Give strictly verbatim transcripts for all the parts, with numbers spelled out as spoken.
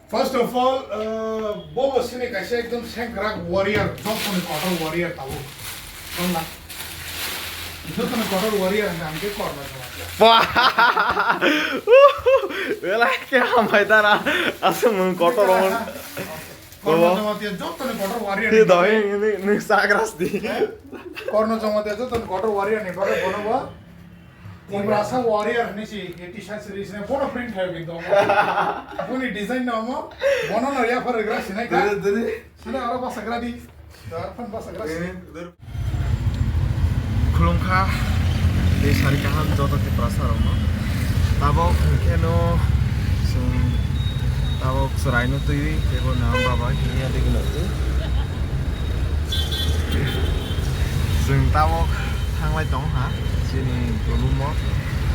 First of all, uh, bo bo sini kaisa ekdom sengkrak warrior, joto ni kotor warrior tabo. Tongna. Joto ni kotor warrior hwnka hwnkhe Korno Jamatia. Wah! Belai khe hambai dara. Aswk mung kotor on. Korno Jamatia joto ni kotor warrior. Twi doi, ini, ini sagras di. Korno Jamatia joto ni kotor warrior ni bagwi bono bo. Tiprasa warrior hinwi si, e T-shirt series ne bono print khayo kintu omo. Boni design no omo, bono no yapharwi gra sinai kha. Dere, dere. Sini aro basa gra di. Dar phan basa gra si. Khulumkha, tei sari kaham joto Tiprasa rokno. Tabok hwnkhe no chwng tabok chwraino twiwi teibo nang baba himya digi nukdi. Chwng tabok thanglai tong ha, chini room o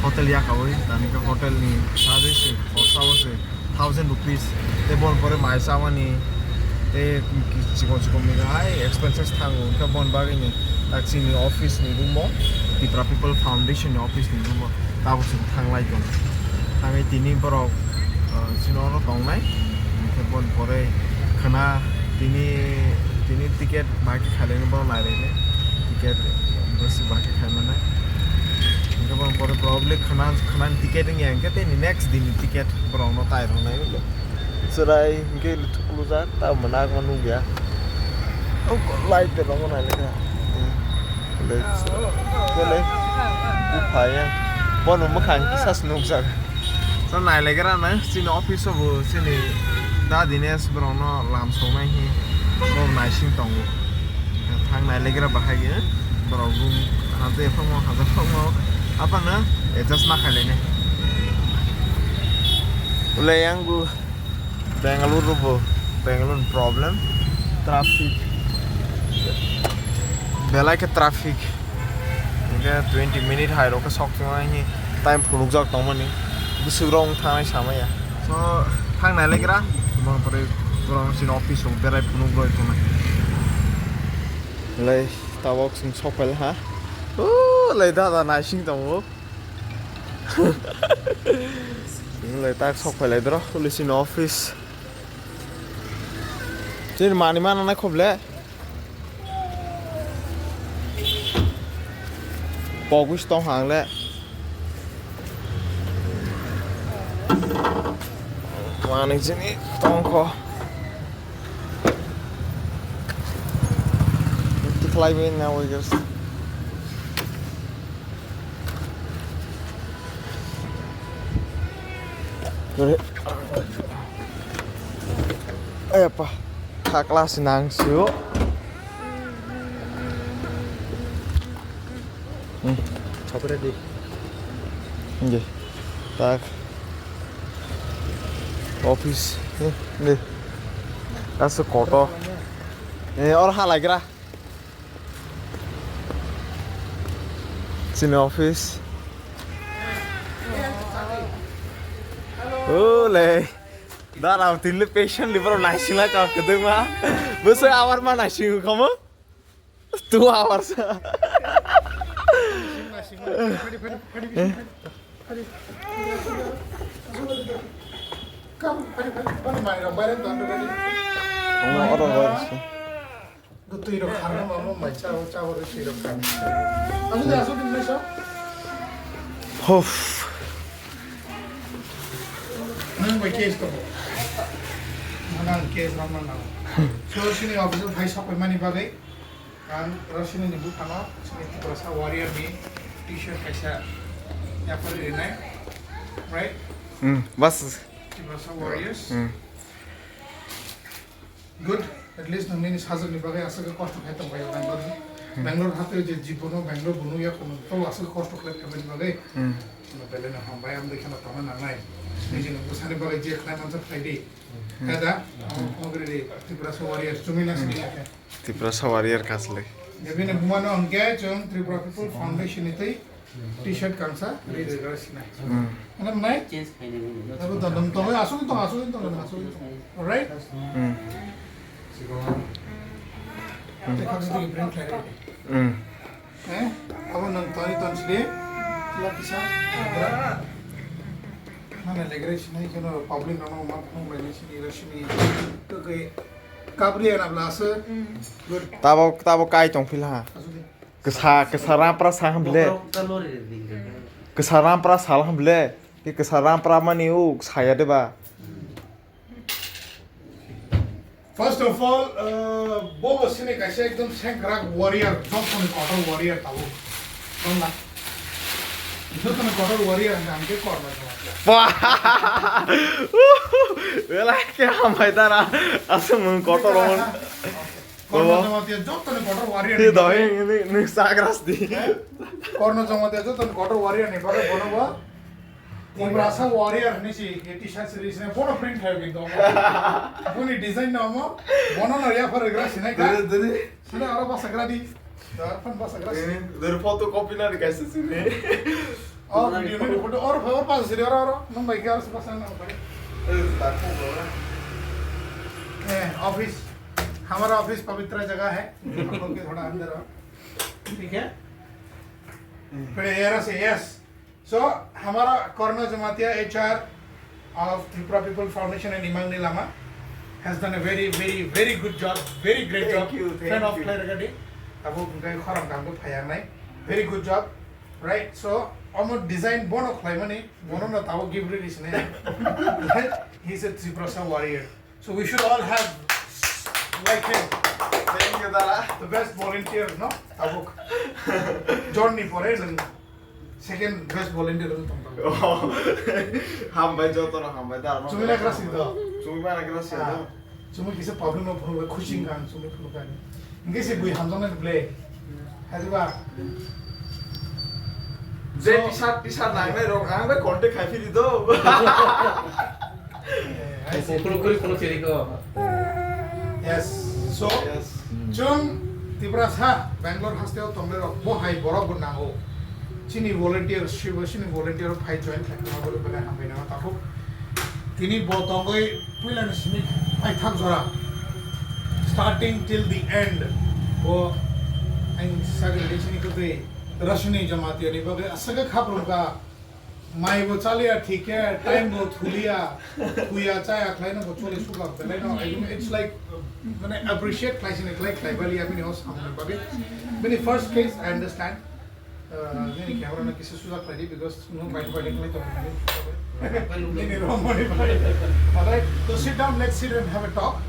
hotel yakaui, tani khe hotel ni charges se, khorsa o se thousand rupees, tei bon pore mai chamani, tei chikon chikon ni hai expenses thango, hwnkhe bon bagwi ni tak chini office ni room o, Tipra People Foundation ni office ni room o. Tabuk chwng thanglai tong. Thangwi tini borok, ah, chini oro tongnai. Hwnkhe boni pore khwna tini, tini ticket bahai khe khailainai borok nailainai. Ticket bwswk bahai khe khaimanai. Hwnkhe boni pore probably khwna, khwnani ticket wngya hwnkhe tei next din ni ticket borokno tai rwnai. Chwrai hwnkhe thukluijak, ta mwnak ma nukya. O light de tongo nailekha. Bele, bele. Buphaya. Bono mwkhang kisa se nukjak. So nailegra na chini office o bo chini da Dinesh borokno lam songnai hi bo naising tongo. Thang nailegra bahai borok room hajai phangma hajai phangma aphano adjust ma khailainai. Ulai yang bu. Bengaluru bo, Bengaluru ni problem, traffic, belai khe traffic, hingke twenty minute hai rok khe sok tongmani, time phunukjak tongmani, bwswk rok wng thangnai samaya. So, thang nailegra, bang pore borok chini office rok berai phunuk roi tongnai. Lai tabok chwng sok paila ha. O, lai dada naising tongo. Lai tak sok pailai doro, police ni office. Chini mani mana nai khoble. Pogwi tong hang le. Mani chini tong kho. Tikhlai bai na wigers. Kore. Ayapa, thakla sinang sio. Hmm. Chopra di. Nge. Tak. Office. Nge. Asu koto. Eh, or halagra. Chini office. Ole. Dara tini patient libro naisingla ka kedema. Bese awar ma naising kamu? Two hours. Come, come, come, come, my, my, my, my, my. Oro, oro. Twi rok kharma mamo mai cha o cha o twi rok kharma. Asuk de asuk de mesa. Hof. Nang bai case to. Nang case ram nang. So sini office phai sok mani bagai. Ang rosini ni butano sini Tiprasa warrior ni t-shirt kaisa yapari rinai. Right? Hmm, bas. Tiprasa warriors. Hmm. Good. At least nang nini sajwk ni bagwi aswk kosto khai tong khayo nang bagwi. Hmm. Bangalore hapwi je jibono Bangalore bunu ya kono to aswk kosto khai tong bagwi. Hmm. Belai no hambai amdai khana tongna nangnai. Nini bwsani bagwi je khlai mansa khlai di. Hmm. Kada, hmm, amo kongri di Tiprasa warrior chumi na sini. Tiprasa warrior kasle. Bini bumano hwnkhe chwng Tripura People Foundation ni twi T-shirt kangsa, ri ri ri sinai. Hmm. Ano nai? Change khaina nini. Abo dodom to, asuk to, asuk to, asuk to. Alright? Hmm. Te khak sidi print khlai ri. Hmm. Eh? Abo nang tani ton sidi. Tila kisa. Nana legre sinai keno public nono ma phone bai ni sini ra sini. Ke ke kabri ana blase. Tabo, tabo kai tong phil ha. Asudi. Kesa, kesa rampra sa ham ble. Kesa rampra sa ham ble. Ke kesa rampra mani u saya de ba. First of all, uh, bo bo sini kaisa ekdom sengkrak warrior, jotoni kotor warrior tabo. Donna. Jotoni kotor warrior hwnka hwnkhe Korno Jamatia. Wah! Belai khe hambai dara. Aswk mung kotor on. Korno Jamatia jotoni kotor warrior. Ti doi ni ni sagras di. Korno Jamatia jotoni kotor warrior ni bagwi bono bo. Tiprasa warrior hinwi si, e T-shirt series ne bono print khayo kintu omo. Boni design no omo, bono no ya phar gra sinai ka. Dere, dere. Sina aro basa gra di. Dar phan basa gra si. Dere photo copy na di kaisa sini. Oh, video ni photo, or, or basa sini, or, or, nung bai kya basa na. Eh, office. हमारा ऑफिस पवित्र जगह है। हम लोग के थोड़ा अंदर आओ। ठीक है? फिर ये रहा से, yes। So, हमारा Korno Jamatia, H R of Tripura People Foundation and Imangni Lama has done a very, very, very good job, very great job. Thank you, thank you. Fan of Claire Gadi. Abo hwnkhe khorang kangbo phaiyangnai. Very good job, right? So, omo design bono khlaimani, bono no tabo gift release ne. He's a Tiprasa warrior. So we should all have like him. Thank you, Dara. The best volunteer, no? Tabuk. John ni pore nwng second best volunteer nwng tong tong. Oh. Hambai joto no hambai, Dara. Chumi na grasi do. Chumi mana grasi do. Chumi kisa problem no phunu, khuching kang chumi phunu kang. Hingke se bui hamjaknai ble. Haiba. Je T-shirt, T-shirt nangnai rok, ang bai contact khai phiri do. Yes. So, chwng Tiprasa, Bangalore hasteo tongnai rok, bo hai borok bo nango. Chini volunteer, sibo chini volunteer phai join khai tongma bole bole hambai nang takhuk. Tini bo tongoi puila ni simi paithak jora. Starting till the end. Bo ang sagri chini kutui Rashini Jamatia ni bagwi aswk khaprung ka. Mai bo chaliya thik khe, time bo thuliya, thuya chaya khlai no bo choli suka belai no. I mean, it's like, mane appreciate khlai sini khlai khlai bali abini o samung bagwi. Bini first case I understand. Uh, nini camera no kisa sujak khlai di because no bai bai khlai to. Nini romoni bai. Alright, so sit down, let's sit and have a talk.